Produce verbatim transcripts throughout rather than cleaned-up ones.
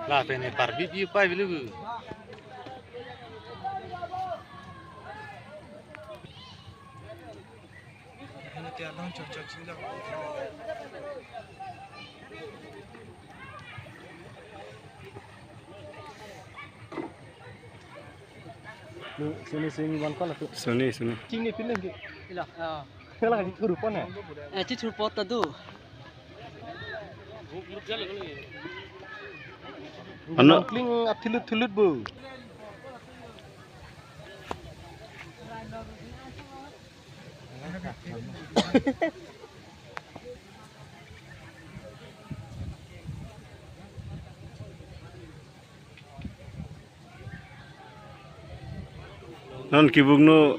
Lapen ne parbi pi pai bilu. Sini sini wan kola tu. Sini sini. Sini pindah ke. Ila, ah. Kala di thuru pon ya. Eh, di thuru pon ta do. Ano? Kling ap thilut thilut bu. Non kibuk no.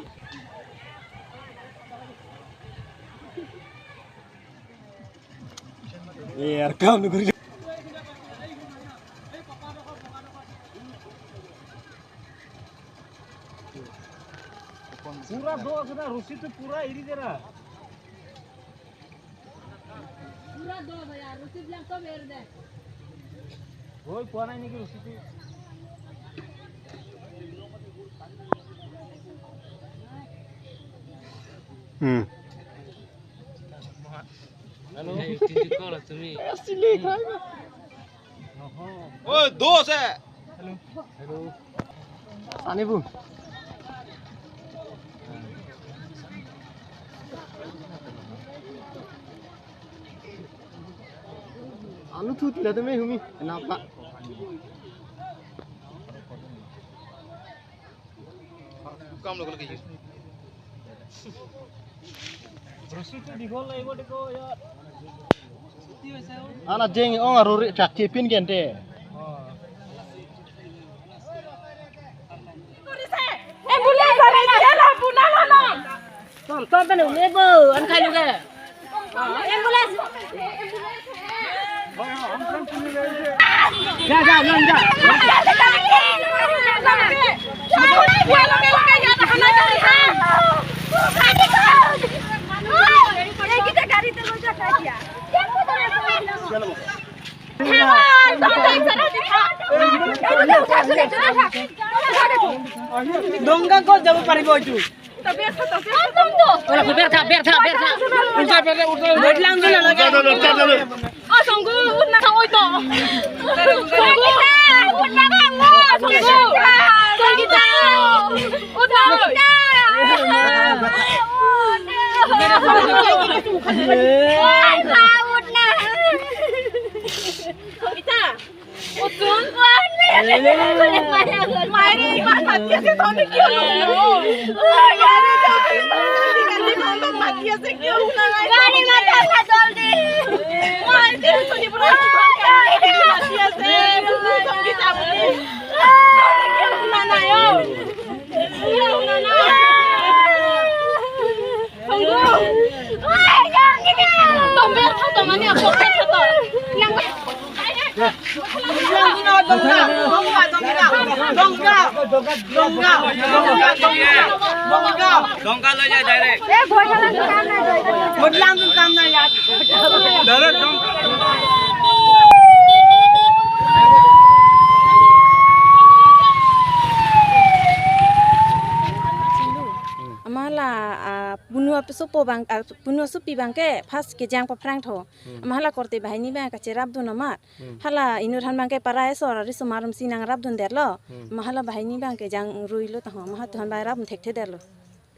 Iya, rekam nu guri. Pura do, sudah rusi tu pura iri jera. Pura do, bhaiya, rusi bilang to ber de. Oi, kuana ini ki rusi tu. Hmm. Hello. Hey, you think you call to me? Sini, khai na. Oi, dos eh. Hello. Hello. Ani bu. Alu thu tila tu me humi. Kenapa? Kam lo kalau kayu. Ana jeng ong aruri chak kepin gente. Ambulance are jela puna lana. Tom tom pen une bo an khai lu ke. Ambulance. Ja ja ja ja. Dongka ko jabo paribo itu. Ora ko bertha bertha bertha. Unta bertha unta. Berlang dulu lagi. Unta dulu unta dulu. Oh, sungguh, utna sang oi to. Sungguh, utna sang oi. Sungguh. Sungguh. Utna. Utna. Utna. Utun. Mari, mati ase, tone kyo? Mari, mati ase, kyo? Mari, mati ase, joldi. Mari, tone pura mati ase, tone kyo? Nana yo. Nana. Tong bertha tong ani, ako bertha tong. Dongka lo ya direct. Mudlang tu kam na ya. Direct dongka. Amala, ah, bunu apisopo bang, ah, bunu asopi bangke first kejang paphrang tho. Hmm. Ama hala korte banghini bang kacherapdun amat. Hmm. Hala inut han bangke para esor ari sumar si nangrapdun derlo. Hmm. Ama hala banghini bangke jang ruilo taho. Ama ha tuhan bang rap thekthe derlo.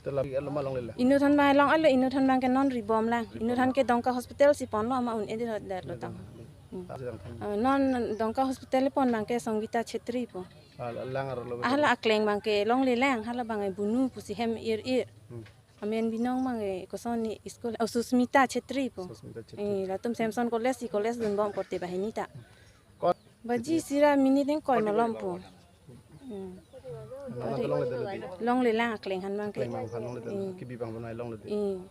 Telah alo ma longle la. Inut han bang long alo, inut han bangke non ribom lang. Ribom. Inut han ke Dongka hospital si ponlo ama un-e derlo taho. Hmm. Ah, sedang than. Ah, non Dongka hospital pon bangke Songita Chetri po. Ah, lang arlo. Hala akleng bangke longle lang, hala bang bunu pusi hem ir ir. Hmm. Amen binong bang, eh, koson ni school, oh, Susmita Chetri po. Susmita Chetri. Eh, latum Samson College, si college dunbom korte banghini ta. Ko- Baji sira minit ingkoi malom po. Hmm. Longle lang akleng han bangke. Akleng bang han longle. Eh. Kibi bang banai longle. Eh. Hmm.